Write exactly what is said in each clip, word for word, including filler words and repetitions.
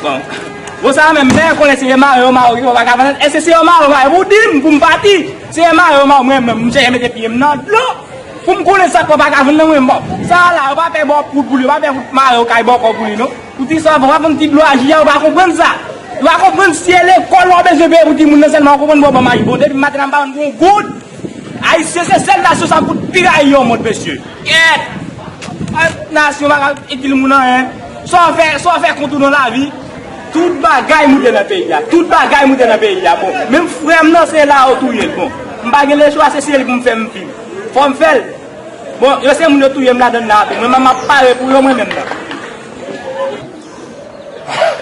Bon. Bon, sa menm, men konnen se yo mare yo mare yo pa ka vann. Èske se yo mare yo mare pou di m, pou m pati? Se yo mare yo mare mwen menm, m chèche mete pye m nan dlo. Pou m konnen sa k pa ka vann nan mwen, bon. Sa la, yo pa fè bò poud pou li, yo pa fè mare yo kay bòkò pou li, non. Pou ti sa, bon, pa pran ti dlo a ji a, yo pa konprann sa. Yo pa konprann si e lekòl w bezwen peye pou timoun nan sèlman, yo konprann bon, bon, maj. Bon, depi maten, m pa vann yon goud. Ayisyen se sèl nasyon sa fout pi rayi yo mond, mesye. Kèt! Nasyon pa ka itil moun anyen. Sa w fè, sa w fè kont ou nan lavi, tout bagay moute nan peyi a. Tout bagay moute nan peyi a. Bon, menm frè m nan, se la yo touye l. Bon, m pa gen lechwa, se, se li pou m fè m viv. Fò m fè l. Bon, yo se moun yo touye m ladann nan tou. Mwen, m ap pare pou yo, mwen menm nan.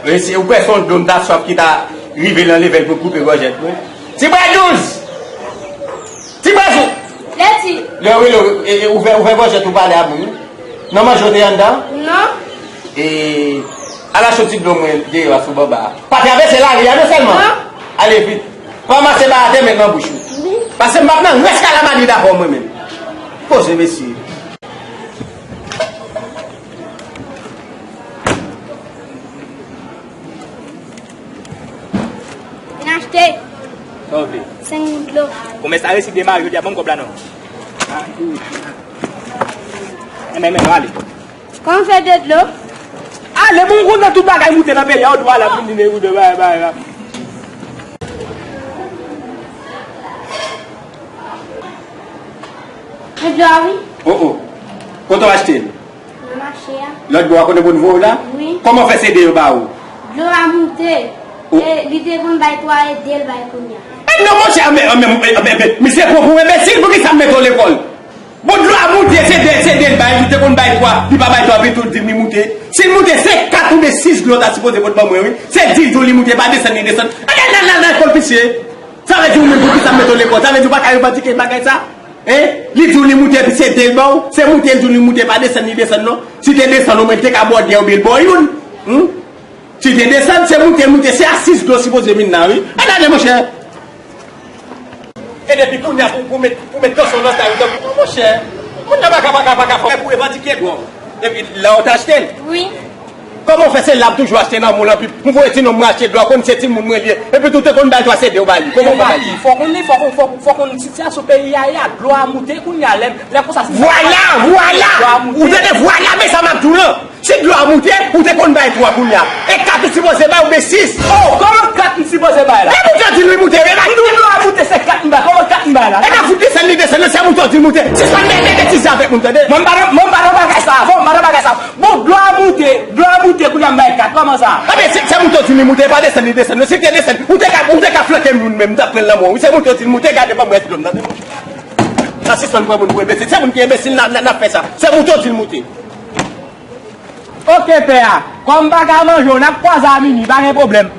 Mesye, ou kwè se yon dlo m ta swaf ki ta rive nan levèl pou koupe gòjèt mwen? Ti bwè douz! Ti bwè douz! Leti! Lè wi, lè wi, e, e, ouvè, ouvè gòjèt ou pale a moun, wi. Nan manje w te anndan? Non. E, al achte yon ti dlo mwen deyò a sou bò ba a. Pa travèse lari a non sèlman. Non. Ale vit. Ranmase ba atè, met nan bouch ou. Wi. Paske m p ap nan rès kalabanik avè w mwen menm. Poze mesye. Vin achte. Sa w vle? Senk goud dlo. Kòmès la resi demare, jodi a ban m kòb la non. Enben, men, ale. Kòman fè de dlo? Ale, bon, m konn nan tout bagay moute nan peyi a, ou dwa la, pou m di, ou de bagay, bagay, bagay. Fè dlo a, wi. Oh, oh. Kote w achte l? Nan mache a. Lòt bò a kote moun voye w la? Wi. Kòman w fè se de yo ba ou? Dlo a moute. Oh. E, li te konn bay twa e de l bay kounye a. E non, monchè, men, men, men, men, misye pran pou enbesil, poukisa m mete w lekòl? Bon, dlo a moute, se de, se de l bay, li te konn bay twa, li pa bay twa, epi tou l di m li moute. Si l moute, se kat oubyen sis dlo ta sipoze pot ban mwen, wi. Se dis dlo li moute, pa desann, li desann. Ala, ala, ala, lekòl visye. Sa vle di ou menm poukisa m mete w lekòl? Sa vle di ou pa ka revandike bagay sa? Hein? Li di w li moute epi se de l ba w? Se moute l di w li moute, pa desann li desann non. Si te desann omwen, li te ka ba w de oubyen l ba w youn. Hmm? Si te desann, se moute l moute, se a sis dlo sipoze vin la, wi. Ala de, monchè. E depi kounye a pou, pou met, pou met gason nan sa yo, tankou, monchè, moun nan pa ka, pa ka, pa ka fè pou revandike dlo. Epi la w te achte l? Wi. Kòman w fè se la w toujou achte nan mou l anpi m voye ti nonm mwen achte dlo a, konn se timoun mwen li ye. Epi tou te konn bay twa se de w ba li. Kòman w fè ba li? Fò konn li, fò konn, fò, fò konn sitiyasyon peyi a ye a, dlo a moute kounye a, lè, lè konsa si. Vwala, vwala! Dlo a moute. Ou tande, vwala, men sa m ap di w lan. Si dlo a moute, ou te konn bay twa kounye a. E kat ou sipoze bay oubyen sis. Oh, kòman kat m sipoze bay la? Men moute w di l li moute, men bay. M di w dlo a moute, se kat m bay. Kòman kat m bay la? E nan fout desann li desann, se moute w di l moute. Sispann bay betiz avèk moun, tande? Mwen m pa nan, mwen m pa nan bagay sa, fò m pa nan bagay sa. Bon, dlo a moute, dlo a moute, kounye a m bay kat, kòman sa? Ebyen, se, se moute w di l li moute, pa desann li desann. Si te desann, ou te ka, ou te ka flanke m youn menm, m t ap pran l nan men w. Se moute w di l moute, gade ban m rès dlo m, tande? Sa sispann pran moun pou enbesil. Se moun ki enbesil, n a, n a, n ap fè sa. Se moute w di l moute. Oke, pè a. Kòm m pa ka manje w, n ap kwaze a minui, pa gen pwoblèm.